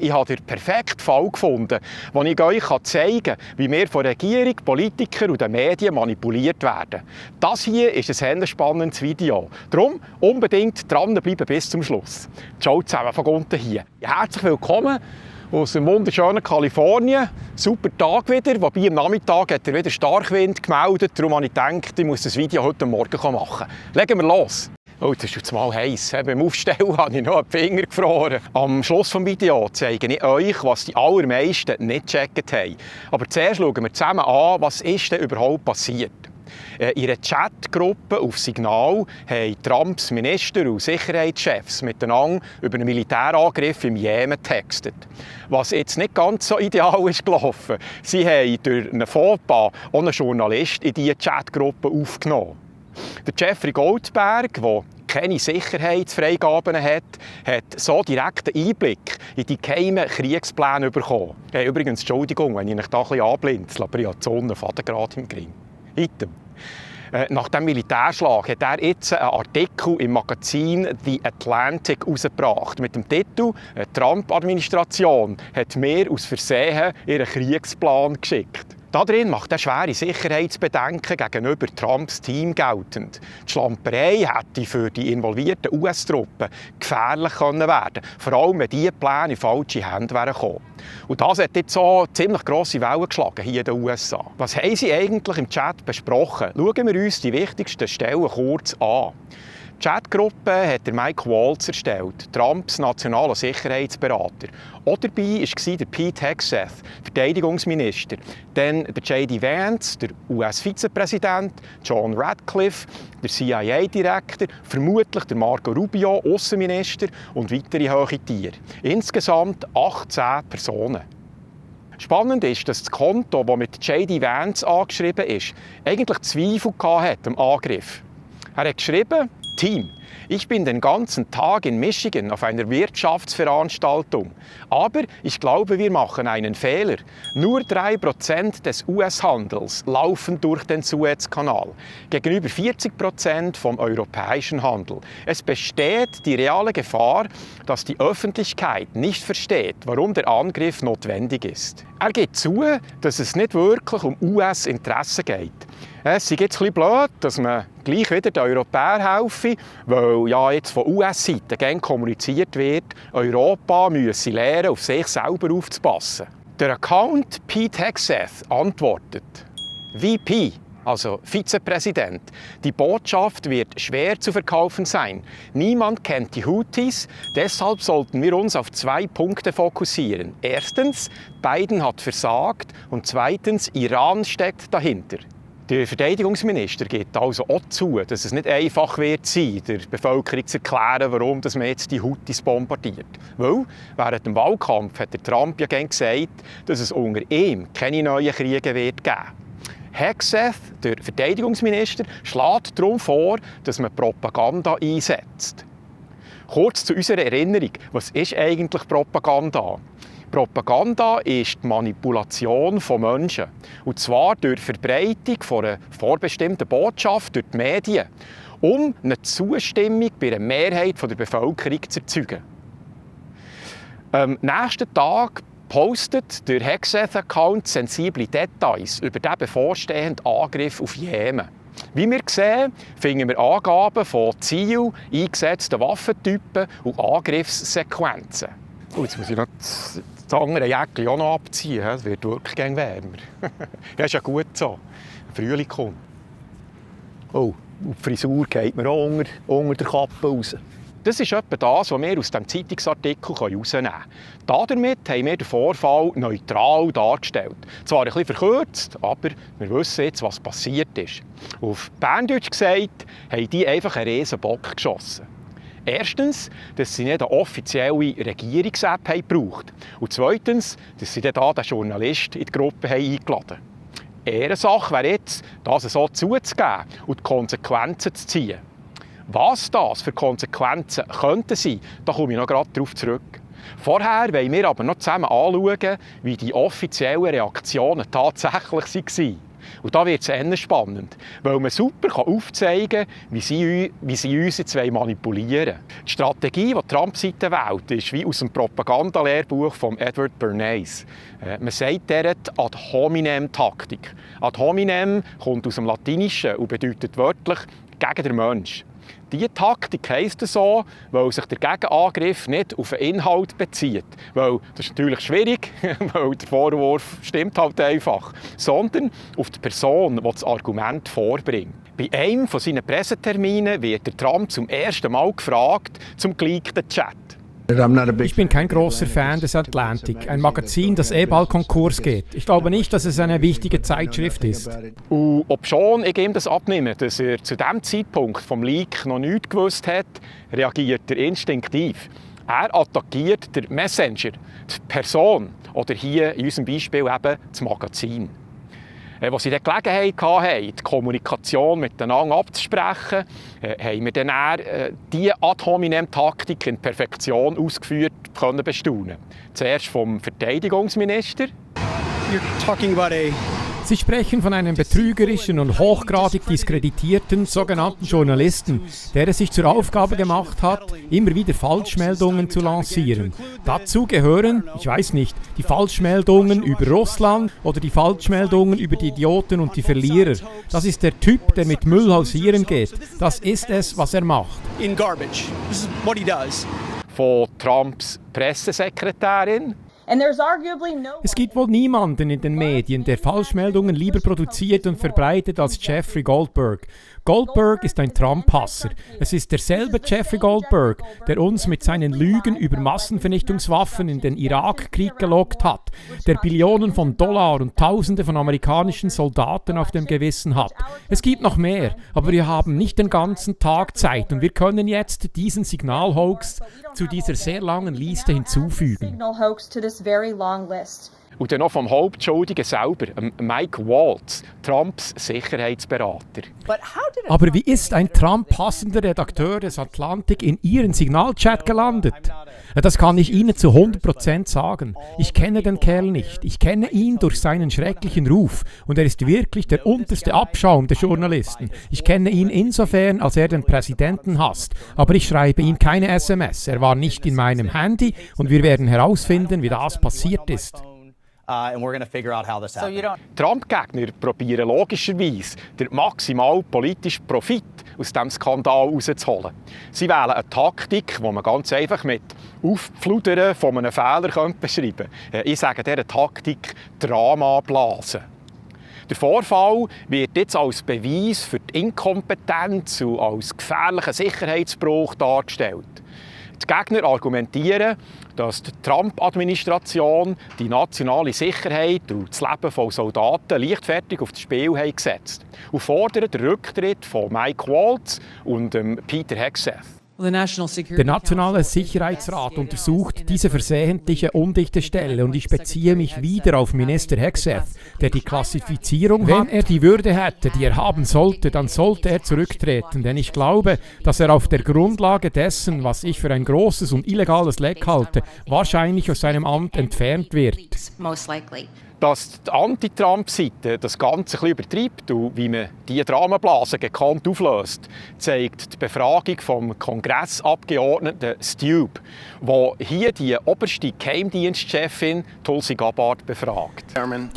Ich habe den perfekten Fall gefunden, wo ich euch zeigen kann, wie wir von Regierung, Politikern und den Medien manipuliert werden. Das hier ist ein sehr spannendes Video. Darum unbedingt dranbleiben bis zum Schluss. Ciao zusammen von unten hier. Herzlich willkommen aus dem wunderschönen Kalifornien. Super Tag wieder, wobei am Nachmittag hat er wieder Starkwind gemeldet. Darum habe ich gedacht, ich muss das Video heute Morgen machen. Legen wir los. Oh, das ist jetzt mal heiß. Beim Aufstellen habe ich noch einen Finger gefroren. Am Schluss des Videos zeige ich euch, was die allermeisten nicht gecheckt haben. Aber zuerst schauen wir zusammen an, was ist denn überhaupt passiert. In einer Chatgruppe auf Signal haben Trumps Minister und Sicherheitschefs miteinander über einen Militärangriff im Jemen getextet. Was jetzt nicht ganz so ideal ist gelaufen. Sie haben durch einen Fauxpas auch einen Journalist in diese Chatgruppe aufgenommen. Der Jeffrey Goldberg, der keine Sicherheitsfreigaben hat so direkten Einblick in die geheimen Kriegspläne bekommen. Hey, übrigens, Entschuldigung, wenn ich mich da ein bisschen anblinzle, aber ich habe die Sonne gerade im Gring. Item. Nach dem Militärschlag hat er jetzt einen Artikel im Magazin The Atlantic herausgebracht mit dem Titel «Die Trump-Administration hat mir aus Versehen ihren Kriegsplan geschickt». Darin macht er schwere Sicherheitsbedenken gegenüber Trumps Team geltend. Die Schlamperei hätte für die involvierten US-Truppen gefährlich werden können, vor allem wenn diese Pläne in falsche Hände gekommen. Und das hat jetzt so ziemlich grosse Wellen geschlagen hier in den USA. Was haben sie eigentlich im Chat besprochen? Schauen wir uns die wichtigsten Stellen kurz an. Die Chatgruppe hat Mike Waltz erstellt, Trumps nationaler Sicherheitsberater. Auch dabei war der Pete Hegseth, Verteidigungsminister, dann der J.D. Vance, der US-Vizepräsident, John Radcliffe, der CIA-Direktor, vermutlich der Marco Rubio, Außenminister und weitere hohe Tiere. Insgesamt 18 Personen. Spannend ist, dass das Konto, das mit J.D. Vance angeschrieben ist, eigentlich Zweifel hatte am Angriff. Er hat geschrieben: Team, ich bin den ganzen Tag in Michigan auf einer Wirtschaftsveranstaltung. Aber ich glaube, wir machen einen Fehler. Nur 3% des US-Handels laufen durch den Suezkanal, gegenüber 40% vom europäischen Handel. Es besteht die reale Gefahr, dass die Öffentlichkeit nicht versteht, warum der Angriff notwendig ist. Er gibt zu, dass es nicht wirklich um US-Interessen geht. Es ist jetzt ein bisschen blöd, dass man gleich wieder den Europäern helfen, weil ja jetzt von US-Seite gerne kommuniziert wird, Europa müsse lernen, auf sich selber aufzupassen. Der Account Pete Hegseth antwortet: VP, also Vizepräsident, die Botschaft wird schwer zu verkaufen sein. Niemand kennt die Houthis, deshalb sollten wir uns auf 2 Punkte fokussieren. Erstens, Biden hat versagt und zweitens, Iran steckt dahinter. Der Verteidigungsminister gibt also auch zu, dass es nicht einfach wird sein, der Bevölkerung zu erklären, warum man jetzt die Houthis bombardiert. Weil während dem Wahlkampf hat der Trump ja gerne gesagt, dass es unter ihm keine neuen Kriege wird geben. Hegseth, der Verteidigungsminister, schlägt darum vor, dass man Propaganda einsetzt. Kurz zu unserer Erinnerung, was ist eigentlich Propaganda? Propaganda ist die Manipulation von Menschen. Und zwar durch Verbreitung von einer vorbestimmten Botschaft durch die Medien, um eine Zustimmung bei einer Mehrheit der Bevölkerung zu erzeugen. Am nächsten Tag postet der Hegseth-Account sensible Details über den bevorstehenden Angriff auf Jemen. Wie wir sehen, finden wir Angaben von Zielen, eingesetzten Waffentypen und Angriffssequenzen. Oh, jetzt muss ich noch das andere Jäckchen auch noch abziehen. Es wird wirklich gern wärmer. Ja, ist ja gut so. Frühling kommt. Oh, die Frisur geht mir auch unter der Kappe raus. Das ist etwa das, was wir aus diesem Zeitungsartikel herausnehmen können. Damit haben wir den Vorfall neutral dargestellt. Zwar ein bisschen verkürzt, aber wir wissen jetzt, was passiert ist. Auf Berndeutsch gesagt, haben die einfach einen riesen Bock geschossen. Erstens, dass sie nicht eine offizielle Regierungs-App gebraucht haben. Und zweitens, dass sie dann den Journalist in die Gruppe eingeladen haben. Ehrensache wäre jetzt, das so zuzugeben und die Konsequenzen zu ziehen. Was das für Konsequenzen könnten sein, da komme ich noch gerade darauf zurück. Vorher wollen wir aber noch zusammen anschauen, wie die offiziellen Reaktionen tatsächlich waren. Und da wird es eher spannend, weil man super aufzeigen kann, wie sie uns jetzt manipulieren wollen. Die Strategie, die die Trump-Seite wählt, ist wie aus dem Propagandalehrbuch von Edward Bernays. Man sagt dort Ad hominem-Taktik. Ad hominem kommt aus dem Latinischen und bedeutet wörtlich gegen den Menschen. Diese Taktik heisst so, weil sich der Gegenangriff nicht auf den Inhalt bezieht. Weil das ist natürlich schwierig, weil der Vorwurf stimmt halt einfach. Sondern auf die Person, die das Argument vorbringt. Bei einem von seinen Presseterminen wird der Trump zum ersten Mal gefragt zum geleakten Chat. Ich bin kein großer Fan des Atlantic, ein Magazin, das bald Konkurs geht. Ich glaube nicht, dass es eine wichtige Zeitschrift ist. Und obschon ich ihm das abnehme, dass er zu diesem Zeitpunkt vom Leak noch nichts gewusst hat, reagiert er instinktiv. Er attackiert den Messenger, die Person oder hier in unserem Beispiel eben das Magazin. Als sie die Gelegenheit hatten, die Kommunikation miteinander abzusprechen, haben wir dann diese Ad hominem-Taktik in Perfektion ausgeführt können bestaunen. Zuerst vom Verteidigungsminister. Sie sprechen von einem betrügerischen und hochgradig diskreditierten sogenannten Journalisten, der es sich zur Aufgabe gemacht hat, immer wieder Falschmeldungen zu lancieren. Dazu gehören, ich weiß nicht, die Falschmeldungen über Russland oder die Falschmeldungen über die Idioten und die Verlierer. Das ist der Typ, der mit Müll hausieren geht. Das ist es, was er macht. Von Trumps Pressesekretärin. Es gibt wohl niemanden in den Medien, der Falschmeldungen lieber produziert und verbreitet als Jeffrey Goldberg. Goldberg ist ein Trump-Hasser. Es ist derselbe Jeffrey Goldberg, der uns mit seinen Lügen über Massenvernichtungswaffen in den Irakkrieg gelockt hat, der Billionen von Dollar und Tausende von amerikanischen Soldaten auf dem Gewissen hat. Es gibt noch mehr, aber wir haben nicht den ganzen Tag Zeit und wir können jetzt diesen Signalhoax zu dieser sehr langen Liste hinzufügen. Und dann noch vom Hauptschuldigen selber, Mike Waltz, Trumps Sicherheitsberater. Aber wie ist ein Trump-hassender Redakteur des Atlantic in Ihren Signalchat gelandet? Das kann ich Ihnen zu 100% sagen. Ich kenne den Kerl nicht. Ich kenne ihn durch seinen schrecklichen Ruf. Und er ist wirklich der unterste Abschaum der Journalisten. Ich kenne ihn insofern, als er den Präsidenten hasst. Aber ich schreibe ihm keine SMS. Er war nicht in meinem Handy und wir werden herausfinden, wie das passiert ist. Trump-Gegner probieren logischerweise, den maximalen politischen Profit aus diesem Skandal herauszuholen. Sie wählen eine Taktik, die man ganz einfach mit Auffludern von einem Fehler beschreiben könnte. Ich sage dieser Taktik Drama blasen. Der Vorfall wird jetzt als Beweis für die Inkompetenz und als gefährlichen Sicherheitsbruch dargestellt. Die Gegner argumentieren, dass die Trump-Administration die nationale Sicherheit und das Leben von Soldaten leichtfertig auf das Spiel gesetzt hat und fordern den Rücktritt von Mike Waltz und Peter Hegseth. Der Nationale Sicherheitsrat untersucht diese versehentliche undichte Stelle und ich beziehe mich wieder auf Minister Hegseth, der die Klassifizierung hat. Wenn er die Würde hätte, die er haben sollte, dann sollte er zurücktreten, denn ich glaube, dass er auf der Grundlage dessen, was ich für ein großes und illegales Leck halte, wahrscheinlich aus seinem Amt entfernt wird. Dass die Anti-Trump-Seite das Ganze ein bisschen übertreibt und wie man diese Dramablase gekonnt auflöst, zeigt die Befragung vom Kongressabgeordneten Stube, der hier die oberste Geheimdienstchefin Tulsi Gabbard befragt.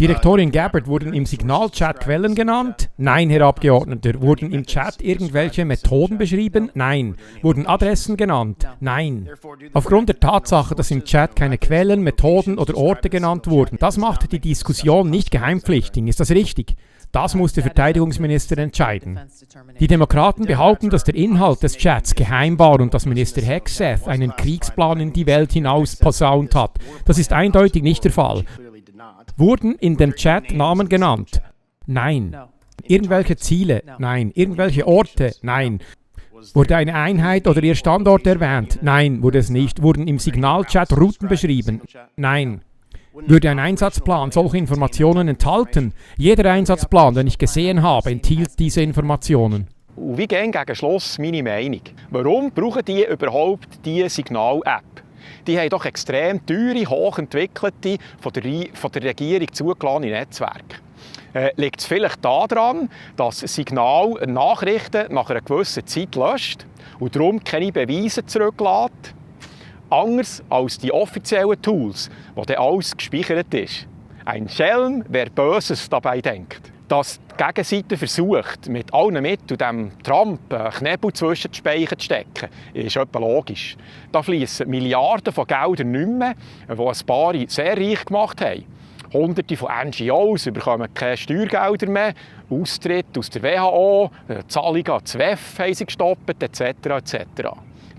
Direktorin Gabbard, wurden im Signalchat Quellen genannt? Nein, Herr Abgeordneter. Wurden im Chat irgendwelche Methoden beschrieben? Nein. Wurden Adressen genannt? Nein. Aufgrund der Tatsache, dass im Chat keine Quellen, Methoden oder Orte genannt wurden, das macht die Diskussion nicht geheimpflichtig. Ist das richtig? Das muss der Verteidigungsminister entscheiden. Die Demokraten behaupten, dass der Inhalt des Chats geheim war und dass Minister Hegseth einen Kriegsplan in die Welt hinaus posaunt hat. Das ist eindeutig nicht der Fall. Wurden in dem Chat Namen genannt? Nein. Irgendwelche Ziele? Nein. Irgendwelche Orte? Nein. Wurde eine Einheit oder ihr Standort erwähnt? Nein, wurde es nicht. Wurden im Signalchat Routen beschrieben? Nein. Würde ein Einsatzplan solche Informationen enthalten? Jeder Einsatzplan, den ich gesehen habe, enthielt diese Informationen. Und wie gegen Schluss meine Meinung. Warum brauchen die überhaupt diese Signal-App? Die haben doch extrem teure, hochentwickelte, von der Regierung zugelassene Netzwerke. Liegt es vielleicht daran, dass das Signal Nachrichten nach einer gewissen Zeit löscht und darum keine Beweise zurücklässt? Anders als die offiziellen Tools, wo dann alles gespeichert ist. Ein Schelm, wer Böses dabei denkt. Dass die Gegenseite versucht, mit allen Mitteln dem Trump einen Knebel zwischen die Speichen zu stecken, ist etwa logisch. Da fließen Milliarden von Geldern nicht mehr, die ein paar sehr reich gemacht haben. Hunderte von NGOs bekommen keine Steuergelder mehr, Austritt aus der WHO, Zahlungen an das WEF haben sie gestoppt, etc. etc.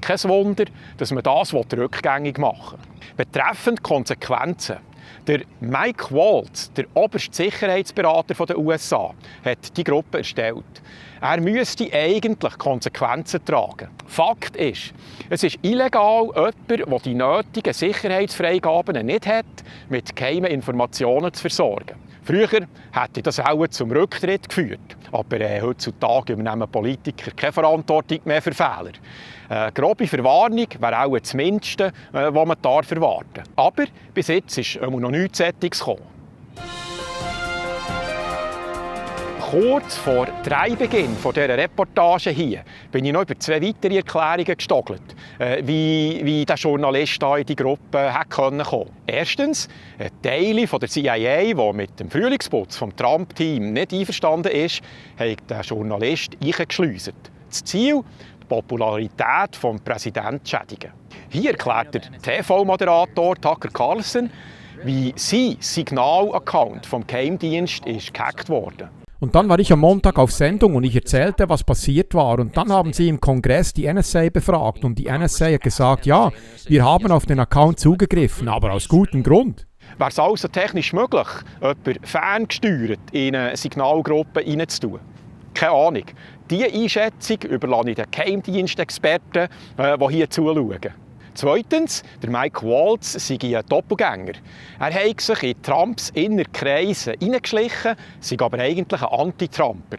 Kein Wunder, dass man das rückgängig machen will. Betreffend Konsequenzen. Der Mike Waltz, der oberste Sicherheitsberater der USA, hat die Gruppe erstellt. Er müsste eigentlich Konsequenzen tragen. Fakt ist, es ist illegal, jemand, der die nötigen Sicherheitsfreigaben nicht hat, mit geheimen Informationen zu versorgen. Früher hätte das auch zum Rücktritt geführt. Aber heutzutage übernehmen Politiker keine Verantwortung mehr für Fehler. Grobe Verwarnung wäre auch das Mindeste, was man erwarten darf. Aber bis jetzt ist noch nichts Sättiges gekommen. Kurz vor Drehbeginn dieser Reportage hier bin ich noch über 2 weitere Erklärungen gestogelt, wie der Journalist hier in die Gruppe kommen konnte. Erstens, ein Teil von der CIA, der mit dem Frühlingsputz vom Trump-Team nicht einverstanden ist, hat den Journalist eingeschleust. Das Ziel, die Popularität des Präsidenten zu schädigen. Hier erklärt der TV-Moderator Tucker Carlson, wie sein Signal-Account vom Geheimdienst gehackt wurde. Und dann war ich am Montag auf Sendung und ich erzählte, was passiert war. Und dann haben sie im Kongress die NSA befragt. Und die NSA hat gesagt, ja, wir haben auf den Account zugegriffen, aber aus gutem Grund. Wäre es also technisch möglich, jemanden ferngesteuert in eine Signalgruppe reinzutun? Keine Ahnung. Diese Einschätzung überlasse ich den Geheimdienstexperten, die hier zuschauen. Zweitens, der Mike Waltz sei ein Doppelgänger. Er hat sich in Trumps inneren Kreise hineingeschlichen, sei aber eigentlich ein Anti-Trumper.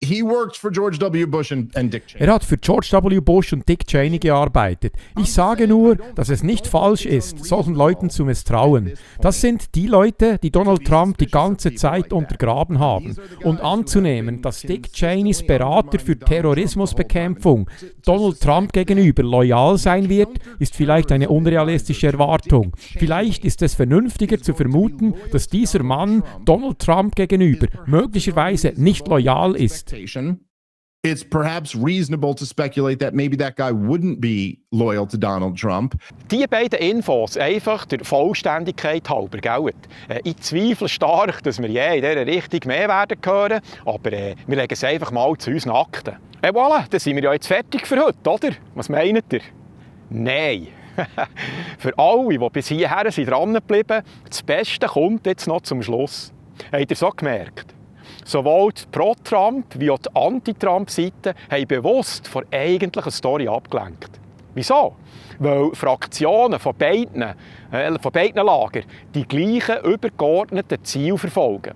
He worked for George W. Bush and Dick Cheney. Er hat für George W. Bush und Dick Cheney gearbeitet. Ich sage nur, dass es nicht falsch ist, solchen Leuten zu misstrauen. Das sind die Leute, die Donald Trump die ganze Zeit untergraben haben. Und anzunehmen, dass Dick Cheneys Berater für Terrorismusbekämpfung Donald Trump gegenüber loyal sein wird, ist vielleicht eine unrealistische Erwartung. Vielleicht ist es vernünftiger zu vermuten, dass dieser Mann Donald Trump gegenüber möglicherweise nicht loyal ist. It's perhaps reasonable to speculate that maybe that guy wouldn't be loyal to Donald Trump. Die beiden Infos einfach der Vollständigkeit halber, gell? Ich zweifle stark, dass wir je in dieser Richtung mehr werden hören, aber wir legen es einfach mal zu unseren Akten. Voilà, dann sind wir ja jetzt fertig für heute, oder? Was meint ihr? Nein. Für alle, die bis hierher sind dran geblieben, das Beste kommt jetzt noch zum Schluss. Habt ihr so gemerkt? Sowohl die Pro-Trump wie auch die Anti-Trump-Seite haben bewusst von der eigentlichen Story abgelenkt. Wieso? Weil Fraktionen von beiden Lagern die gleichen übergeordneten Ziele verfolgen.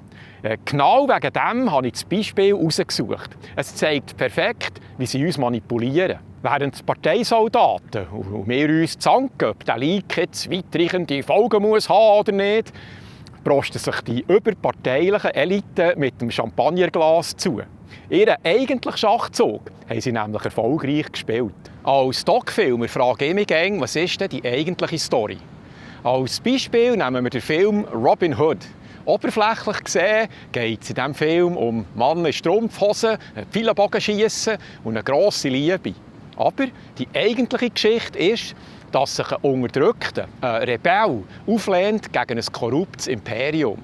Genau wegen dem habe ich das Beispiel herausgesucht. Es zeigt perfekt, wie sie uns manipulieren. Während die Parteisoldaten und wir uns zanken, ob der Leak jetzt weitreichende Folgen muss haben oder nicht, prosten sich die überparteilichen Eliten mit dem Champagnerglas zu. Ihren eigentlichen Schachzug haben sie nämlich erfolgreich gespielt. Als Doc-Filmer frage ich mich gerne, was ist denn die eigentliche Story? Als Beispiel nehmen wir den Film Robin Hood. Oberflächlich gesehen geht es in diesem Film um Mann in Strumpfhosen, Pfeilbogenschiessen und eine grosse Liebe. Aber die eigentliche Geschichte ist, dass sich ein Unterdrückter, ein Rebell, auflehnt gegen ein korruptes Imperium.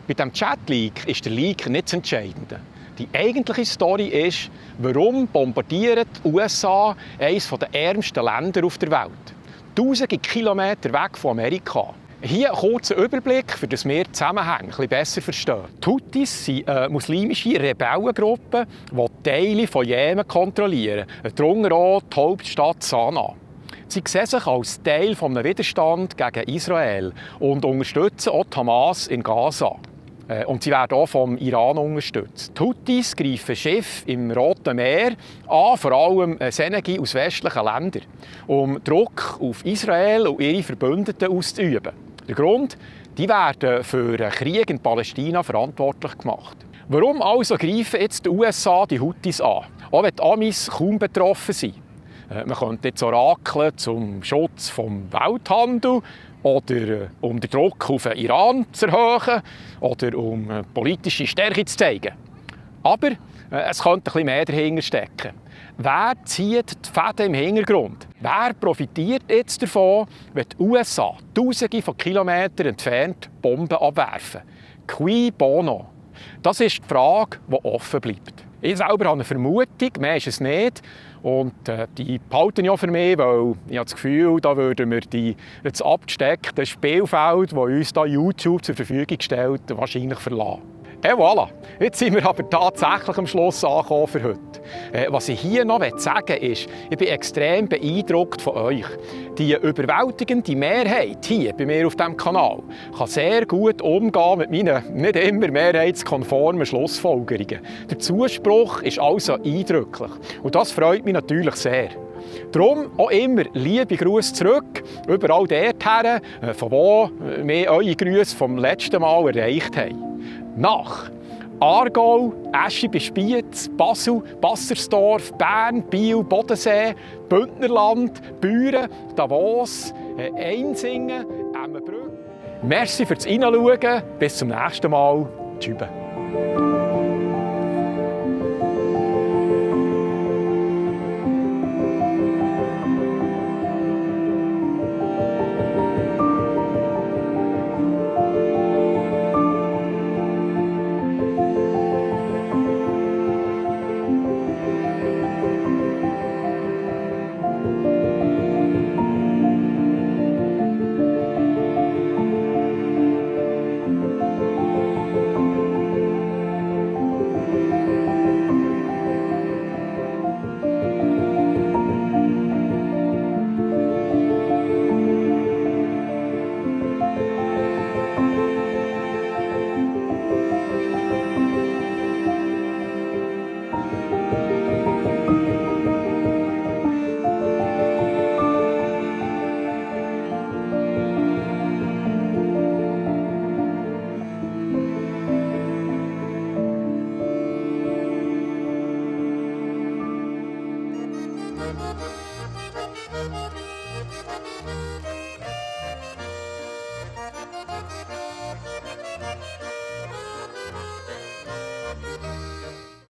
Bei diesem Chat-Leak ist der Leak nicht das Entscheidende. Die eigentliche Story ist, warum bombardieren die USA eines der ärmsten Länder auf der Welt. Tausende Kilometer weg von Amerika. Hier ein kurzer Überblick, für das wir die Zusammenhänge ein bisschen besser verstehen. Die Houthis sind eine muslimische Rebellengruppe, die Teile von Jemen kontrollieren, darunter auch die Hauptstadt Sanaa. Sie sehen sich als Teil eines Widerstands gegen Israel und unterstützen auch die Hamas in Gaza. Und sie werden auch vom Iran unterstützt. Die Houthis greifen Schiffe im Roten Meer an, vor allem Senegal aus westlichen Ländern, um Druck auf Israel und ihre Verbündeten auszuüben. Der Grund, die werden für den Krieg in Palästina verantwortlich gemacht. Warum also greifen jetzt die USA die Houthis an? Auch wenn die Amis kaum betroffen sind. Man könnte jetzt orakeln zum Schutz vom Welthandel oder um den Druck auf den Iran zu erhöhen oder um politische Stärke zu zeigen. Aber es könnte ein bisschen mehr dahinter stecken. Wer zieht die Fäden im Hintergrund? Wer profitiert jetzt davon, wenn die USA Tausende von Kilometern entfernt Bomben abwerfen? Cui bono? Das ist die Frage, die offen bleibt. Ich selber habe eine Vermutung, mehr ist es nicht. Und die behalte ich auch für mich, weil ich habe das Gefühl, da würden wir das abgesteckte Spielfeld, das uns da YouTube zur Verfügung stellt, wahrscheinlich verlassen. Et voilà, jetzt sind wir aber tatsächlich am Schluss angekommen für heute. Was ich hier noch sagen will, ist, ich bin extrem beeindruckt von euch. Die überwältigende Mehrheit hier bei mir auf diesem Kanal kann sehr gut umgehen mit meinen nicht immer mehrheitskonformen Schlussfolgerungen. Der Zuspruch ist also eindrücklich und das freut mich natürlich sehr. Darum auch immer liebe Grüße zurück, überall dorthin, von wo wir eure Grüße vom letzten Mal erreicht haben. Nach Aargau, Eschi bei Spiez, Basel, Bassersdorf, Bern, Biel, Bodensee, Bündnerland, Büren, Davos, Einsingen, Emmenbrück. Merci fürs Hineinschauen. Bis zum nächsten Mal. Tschüss.